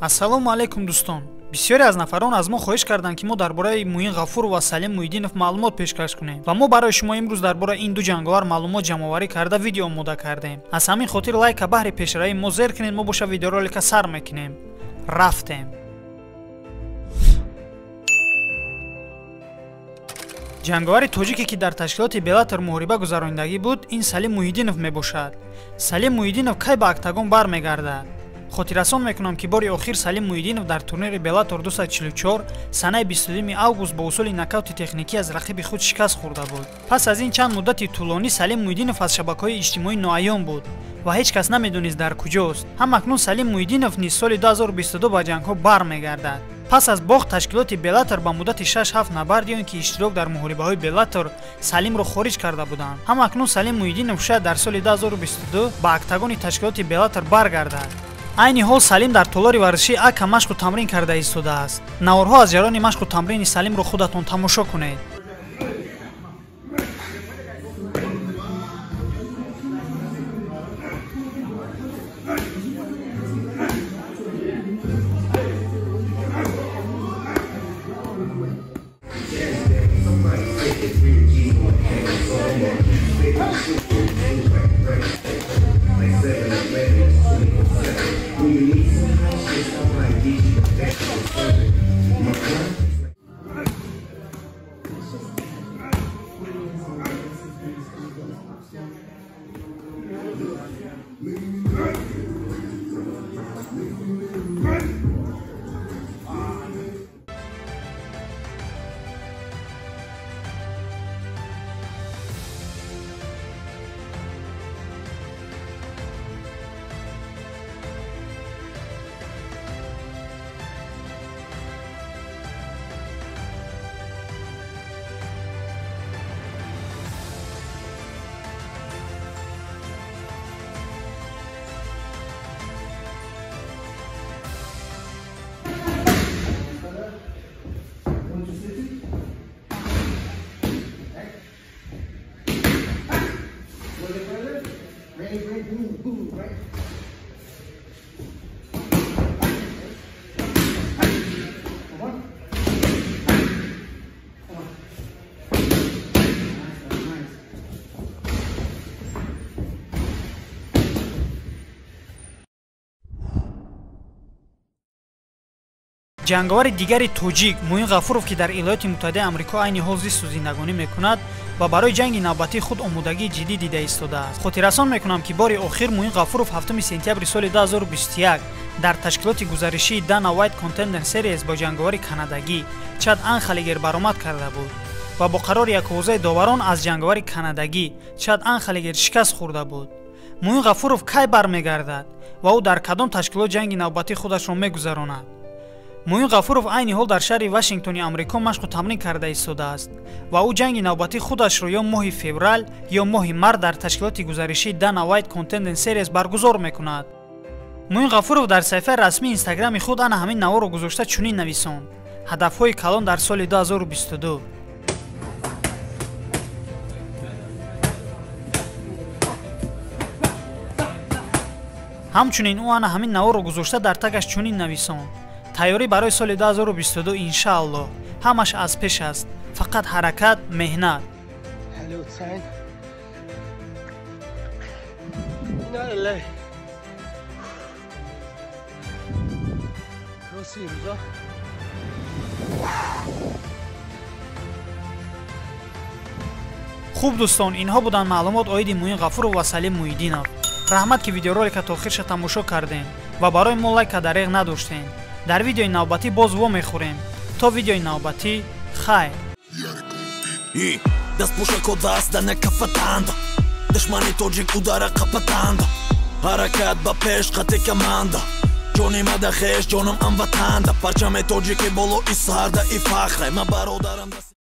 Ассалому алайкум дӯстон. Бисёре аз нафарон аз мо хоҳиш карданд, ки мо дар бораи Муин Ғафуров ва Салим Муҳиддинов маълумот пешкаш кунем ва мо барои шумо имрӯз дар бораи ин ду ҷанговар маълумот ҷамъоварӣ карда видео омода кардем. Аз ҳамин хотир лайка баҳри пешравии мо зер кунед, мо боша видеоролика сар мекунем. Рафтем. Ҷанговари тоҷике, ки дар ташкилоти Беллатор муҳориба гузаронидагӣ буд, ин Салим Муҳиддинов мебошад. Салим Муҳиддинов кай ба октагон бармегардад? Хотиррасон мекунам, ки бори охир Салим Муҳиддинов дар турнири Беллатор 244 санаи 22 август бо усули нокаути техникӣ аз рақиби худ шикаст хӯрда буд. Пас аз ин чанд муддати тӯлонӣ Салим Муҳиддинов аз шабакаҳои иҷтимоӣ ноаён буд ва ҳеҷ кас намедонист дар куҷост. Ҳам акнун Салим Муҳиддинов низ соли 2022 ба ҷангҳо бармегардад. Пас аз бохт ташкилоти Беллатор ба муддати 6-7 набард ё ин ки иштирок дар муҳорибаҳои Беллатор Салимро хориҷ карда буданд. Ҳам акнун Салим Муҳиддинов шояд дар соли 2022 ба октагони ташкилоти Беллатор баргардад. Айни ҳол Салим дар толори варзишии Ака машқу тамрин карда истодааст. Наворҳо аз ҷараёни машқу тамрини Салимро худатон тамошо кунед. Ҷанговари дигари тоҷик Муин Ғафуров, ки дар Иёлоти Муттаҳидаи Амрико айни ҳол зисту зиндагонӣ мекунад ва барои ҷанги навбатии худ омодагии ҷиддӣ дида истодааст. Хотиррасон мекунам, ки бори охир Муин Ғафуров 7 сентябри соли 2021 дар ташкилоти гузаришии Dana White Contender Series бо ҷанговари канадагӣ Чад Анхалигер баромад карда буд ва бо қарори яквозаи доварон аз ҷанговари канадагӣ Чад Анхалигер шикаст хӯрда буд. Муин Ғафуров кай бармегардад ва ӯ дар кадом ташкилот ҷанги навбатии худашро мегузаронад? Муин Ғафуров айни ҳол дар шаҳри Вашингтони Амрико машқу тамрин карда истодааст ва ӯ ҷанги навбатии худашро ё моҳи феврал ё моҳи март дар ташкилоти гузаришии Dana White Contender Series баргузор мекунад. Муин Ғафуров дар саҳифаи расмии инстаграми худ ана ҳамин наворро гузошта чунин нависонд: ҳадафҳои калон дар соли 2022. Ҳамчунин ӯ ана ҳамин наворро гузошта дар тагаш чунин нависонд: тайёрӣ барои соли 2022 иншааллоҳ, ҳамаш аз пеш аст, фақат ҳаракат, меҳнат. Хуб дӯстон, инҳо буданд маълумот оиди Муин Ғафуров ва Салим Муҳиддинов. Раҳмат, ки видеоролика то охирша тамошо кардем ва барои мо лайка дареғ надоштем. Дар видеои навбатӣ боз вомехӯрем. То видеои навбатӣ хайр. Душмани тоҷик удара қапатанда, ҳаракат ба пеш қати команда, ҷони мада хеш ҷонам амватанда, парчами тоҷики болои сарда и фахре ма бародарам.